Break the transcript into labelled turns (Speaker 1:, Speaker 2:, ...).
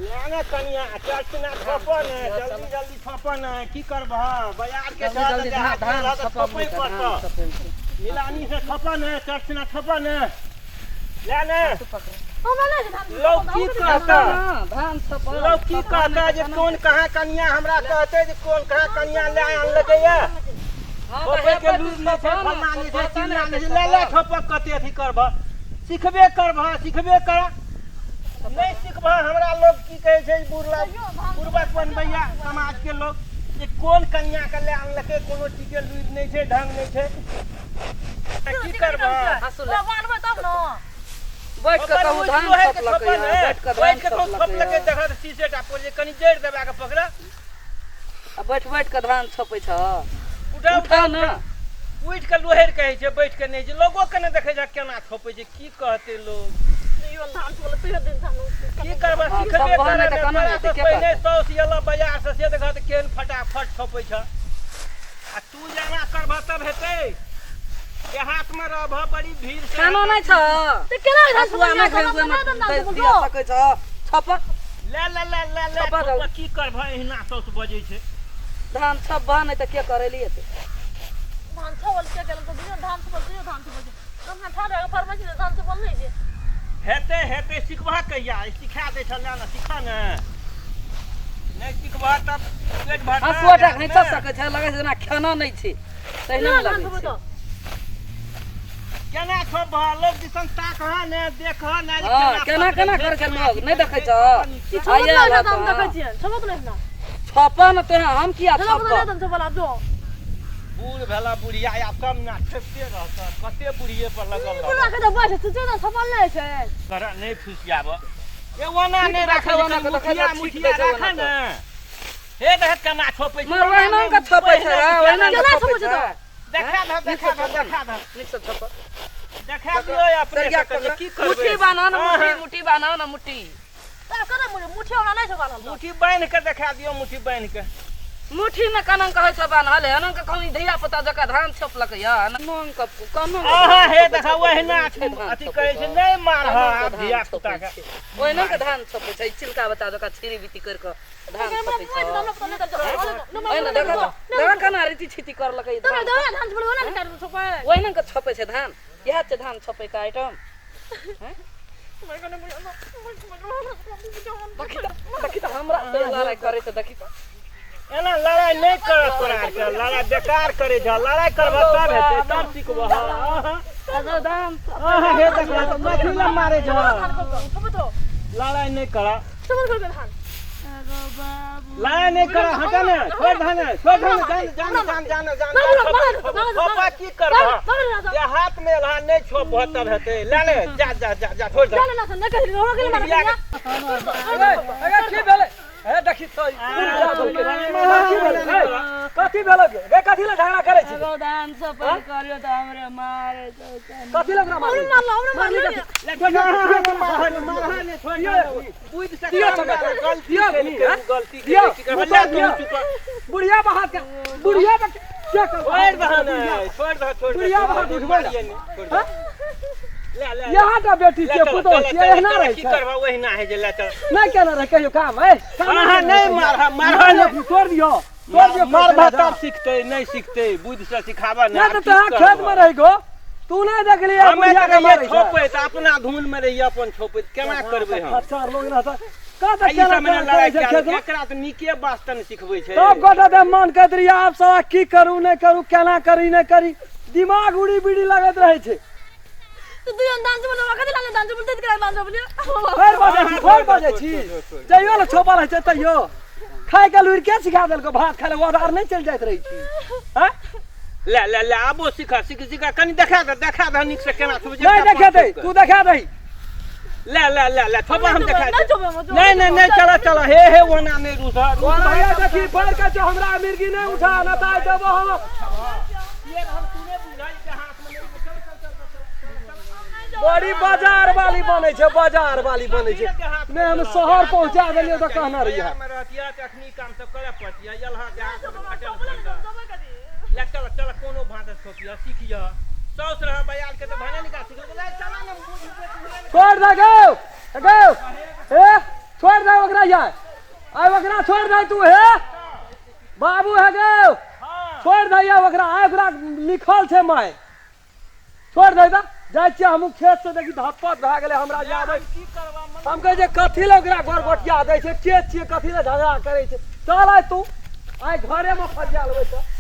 Speaker 1: ले कनिया चर्चना थोपऽ ने, जल्दी जल्दी थोपऽ ने। की करबह, बाजार के
Speaker 2: जल्दी जल्दी धान धान छपब
Speaker 1: थोपै
Speaker 2: नहि तऽ धान
Speaker 1: पड़तऽ।
Speaker 2: छपै छै।
Speaker 1: मिलानी से थोपऽ ने, चर्चना थोपऽ ने, ले ने।
Speaker 3: हमरा नहि छै धान।
Speaker 1: लोग की कहता?
Speaker 2: धान छपब।
Speaker 1: लोग की कहता जे कोन कहाँ कनिया, हमरा कहते जे कोन कहाँ कनिया ले आनलकैया। थोपै के लूरि नहि छै, फल्लाँ नहि छै, चिल्लाँ नहि छै। ले ले थोपक, कते अथी करबह? सिखबे करबह, सिखबे कर। नहि सिखबह, हमरा लोग की कहै छै, बुढ़ला बुढ़बक बनबैया समाज के लोग जे कोन कनिया के ले आनलकै, कोनो चीज के लूरि नहि छै, ढंग नहि छै। की करबह?
Speaker 2: हँसू ले।
Speaker 3: बान्हबै तब ने।
Speaker 2: बैठ कऽ कहूँ धान छपलकै, बैठ कऽ धान
Speaker 1: बैठ के कहूँ
Speaker 2: छपलकै।
Speaker 1: छपलकै, देखऽ तऽ शीशे टा पर जे कनि जड़ि दबा कऽ पकड़।
Speaker 2: आ बैठ बैठ कऽ धान छपै छ।
Speaker 1: उठा।
Speaker 2: उठा ने।
Speaker 1: उठि कऽ लोहरि कहै छै, बैठ कऽ नहि छै। लोगो के ने देखै छै केना थोपै छै, की कहतै लोग?
Speaker 3: धान छपल तैयो दिन धान।
Speaker 1: की करबह?
Speaker 2: हँ,
Speaker 1: सिखबे
Speaker 2: छपबह नहि
Speaker 1: करऽ
Speaker 2: तऽ
Speaker 1: ने।
Speaker 2: केना
Speaker 1: तोरा
Speaker 2: हेतै?
Speaker 1: से
Speaker 2: के
Speaker 1: पहिने
Speaker 2: करतै?
Speaker 1: साउस एलऽ बाजार से, से देखऽ तऽ केहन फटाफट थोपै छ। आ तू जेना करबह तब हेतै? देहात मे रहबह, बड़ी भीड़ छै।
Speaker 2: खानो नहि छ।
Speaker 3: तऽ केना धान
Speaker 2: हँसुआ नहि
Speaker 3: छपल?
Speaker 2: खाइ दिया सकै छ, छप।
Speaker 1: ले ले ले ले ले।
Speaker 2: छपऽ जाउ।
Speaker 1: थोपऽ, की करबह? एहिना साउस बजै छै।
Speaker 2: धान छपबह नहि तऽ के करेली एते?
Speaker 3: धान छपल के केलक तऽ दियौ धान छपल, तैयो धान छपल छै। हमरा ठाढ़ भए कऽ फरमाइश छै, धान छपल नहि छै।
Speaker 1: हेतै हेतै, सिखबह कहिया? सिखा दै छल ने, सिखऽ ने। नहि सिखबह तब पेट भरतह
Speaker 2: हँसुआ टा
Speaker 1: देहातमे?
Speaker 2: घैंचा सकै छै, लगै छै जेना खाना नहि छै तहिना
Speaker 3: केना धान
Speaker 2: लगै
Speaker 3: छपल
Speaker 2: छै।
Speaker 3: तऽ
Speaker 1: केना थोपबह? लोक दिसन ताकह ने, देखह ने जे
Speaker 2: हँ, केना
Speaker 1: पकड़ै
Speaker 2: केना
Speaker 1: छै,
Speaker 2: करै छै
Speaker 1: केना
Speaker 2: लोग,
Speaker 1: की
Speaker 2: नहि देखै
Speaker 1: छै,
Speaker 2: छह?
Speaker 1: नीक
Speaker 3: छपल
Speaker 2: आइए
Speaker 3: नहि
Speaker 2: आयल
Speaker 3: छै तऽ हम
Speaker 2: तऽ।
Speaker 3: देखै छियै, छपत नहि ने।
Speaker 2: छपऽ ने तोरा, हम किया
Speaker 3: छपल
Speaker 2: छपब?
Speaker 3: नहि तऽ छपल आब जो।
Speaker 1: बूढ़ भेला बुढ़िया, आब सब ना खेपते रहत, कते बुढ़िये पर लगल
Speaker 3: बुढ़ा
Speaker 1: रहत।
Speaker 3: के तऽ बैठ छै तऽ छपल नहि छै।
Speaker 1: कर नहि फुसियाब ए, ओना
Speaker 2: छीट
Speaker 1: नहि
Speaker 2: दै
Speaker 1: राखै
Speaker 2: छै, ओना
Speaker 1: छै।
Speaker 2: के देखै
Speaker 1: मुठिया
Speaker 2: छै, छीट
Speaker 1: मुठिया
Speaker 2: दै छै
Speaker 1: राखै
Speaker 2: ओना
Speaker 1: ने। हे देख केना छोपै छै।
Speaker 2: मर ओहिना के छपै छै, हँ, ओहिना के
Speaker 3: केना
Speaker 2: छपै
Speaker 3: छपै छै
Speaker 2: छै।
Speaker 3: तऽ?
Speaker 1: देखा दह, देखा दह, देखा दह।
Speaker 2: नीक से छप।
Speaker 1: देखा दियौ अपने
Speaker 2: सरिया
Speaker 1: से कनि,
Speaker 2: पकड़।
Speaker 1: की करबै?
Speaker 2: मुट्ठी बान्ह ने।
Speaker 1: हँ,
Speaker 2: मुट्ठी
Speaker 1: हँ।
Speaker 2: मुट्ठी बान्ह ने, मुट्ठी।
Speaker 3: तऽ केना मुठ्ठी वाला नहि छै बान्हल तऽ?
Speaker 1: मुट्ठी बान्हि के देखा दियौ, मुट्ठी बान्हि के।
Speaker 2: मुट्ठी में केना कहै छै बान्हल, एना के कहूँ धिया पुता जकाँ धान छपलकै या एना के केना के
Speaker 1: अहाँ
Speaker 2: धान
Speaker 1: हे
Speaker 2: छपै
Speaker 1: देखा
Speaker 2: छै,
Speaker 1: ओहिना
Speaker 2: छै धान
Speaker 1: अथी
Speaker 2: छपै
Speaker 1: कहै छै
Speaker 2: छै।
Speaker 1: नहि मारह
Speaker 2: केना के
Speaker 1: आब
Speaker 2: धान
Speaker 1: धिया पुता
Speaker 2: छपै
Speaker 1: के।
Speaker 2: छै, ओहिना के धान छपै छै, चिलका बच्चा जकाँ छिरी बीती करि कऽ धान छपै छै। ओहिना देखऽ तऽ, देखऽ केना रीति छीती करलकै धान।
Speaker 3: धान छपल ओना ने छपै।
Speaker 2: ओहिना के छपै छै धान, इएह छै धान छपै के आइटम। देखी तऽ, देखी तऽ, हमरा से लड़ाइ करै छै, देखी तऽ।
Speaker 1: एना लड़ाइ नहि करत तोरा आरके, लड़ाइ बेकार करै छ। लड़ाइ करबह तब हेतै, तब सिखबह। अहाँ
Speaker 2: धान
Speaker 1: अहाँ हे देखह तऽ कथी लए मारै छ? लड़ाइ नहि कर, लड़ाइ नहि कर। हट ने, छोड़ दह ने, छोड़ दह ने। जान जान जान जान जान। छोपा, की करबह? जे हाथ में एलहा नहि छोपबह तब हेतै? ले ले, जा जा जा जा, छोड़ दह।
Speaker 4: अरे की भेलै? हे देखी तऽ, कथी भेलै? हे, कथी भेलै गे? कथी लए झगड़ा करै छी?
Speaker 2: धान छपल करियो तऽ हमरे मारे।
Speaker 4: कथी लए ओकरा मारै? मारली कथी?
Speaker 1: दियौ गलती केलकै, गलती केलकै, की करबै? ले तू चुप।
Speaker 4: बुढ़िया बहात के, बुढ़िया बा के करबै?
Speaker 1: छोड़ दह ने, छोड़ दह, छोड़ दह।
Speaker 4: बुढ़िया बहात उठबै ने।
Speaker 1: छोड़ दह, ले ले।
Speaker 4: यहाँ का बेटी
Speaker 1: ले
Speaker 4: छियै,
Speaker 1: चल,
Speaker 4: पुतोह
Speaker 1: चल,
Speaker 4: छियै,
Speaker 1: चल,
Speaker 4: एहना
Speaker 1: चल,
Speaker 4: रहै
Speaker 1: की
Speaker 4: छै?
Speaker 1: करबह? ओहिना है जे ले चल।
Speaker 4: नहि केना रहै कहियो काम है?
Speaker 1: अहाँ नहि मारह, मारह नहि।
Speaker 4: तोड़ दियौ, तोड़ दियौ।
Speaker 1: मारबह तब सिखतै? नहि सिखतै। बुद्धि से सिखाबह ने।
Speaker 4: नहि
Speaker 1: आब
Speaker 4: तऽ
Speaker 1: की
Speaker 4: तोरा
Speaker 1: करबह?
Speaker 4: खेत मे रहि गो, तू नहि देखली
Speaker 1: हमे
Speaker 4: बुढ़िया
Speaker 1: तऽ
Speaker 4: के
Speaker 1: रहियै
Speaker 4: मारै छै।
Speaker 1: छोपैत, अपना धुन मे रहियै अपन छोपैत, केना करबै हम?
Speaker 4: खच्चर लोग रहता कत
Speaker 1: आ ई
Speaker 4: केना
Speaker 1: सब
Speaker 4: केना
Speaker 1: ने लड़ाइ
Speaker 4: करै छै
Speaker 1: कए
Speaker 4: खेत मे।
Speaker 1: एकरा तऽ नीके वास्ते ने सिखबै छै।
Speaker 4: तब गोटा दे मन कहैत रहियै, आब साला की करू नहि करू, केना करी नहि करी, दिमाग उड़ी बीड़ी लगैत रहै छै। फेर बजै छी, फेर बजै छी। जइयो ने छोपल होइ छै तैयो खाय के लुरि के सिखा देलको? भात खाय ले ओदार नहि चलि जाइत रहै छी हैं?
Speaker 1: ले ले ले, आबो सिखा, सीख सिखा, कनि देखा दे, देखा दे नीक से केना छोपै छै।
Speaker 4: नहि देखेतै, तू देखा दही।
Speaker 1: ले ले ले ले, छोपा, हम देखा दे। नहीं नहीं नहीं, चला चला, हे हे, ओना नहि रूस।
Speaker 4: ओना ये देखी पढ़ के जो हमरा मिर्गी नहि उठा न ताय देबो हम। बड़ी बाजार वाली बनै छै, बाजार वाली बनै छै। नहि हम शहर पहुंचा देलियै तऽ कहना रहियै।
Speaker 1: मे रहतियै तऽ अखनी काम सब करऽ पड़तियै। यलहा देहात मे खटल ले चल चल, कोनो भाँत छोपिय सीखिय। साउस रह बयाल के तऽ भने निकाल सीख ले। चला ने।
Speaker 4: छोड़ दे गौ गौ, ए। छोड़ि दे ओकरा यार, आइ ओकरा छोड़ि दे तू। हे बाबू, हे गो, छोड़ि दे या ओकरा, आइ ओकरा लिखल छै माय, छोड़ि दे। तऽ जाइ छियै हमहूँ खेत से, देखी धप्पत भए गेलै हमरा जाबै।
Speaker 1: की करबा मन?
Speaker 4: हम कहै छै कथी लए ओकरा गोर गोटिया दै छै, के छियै, कथी लए झगड़ा करै छै? चल आइ तू, आइ घरेमे फरिया लेबै। तऽ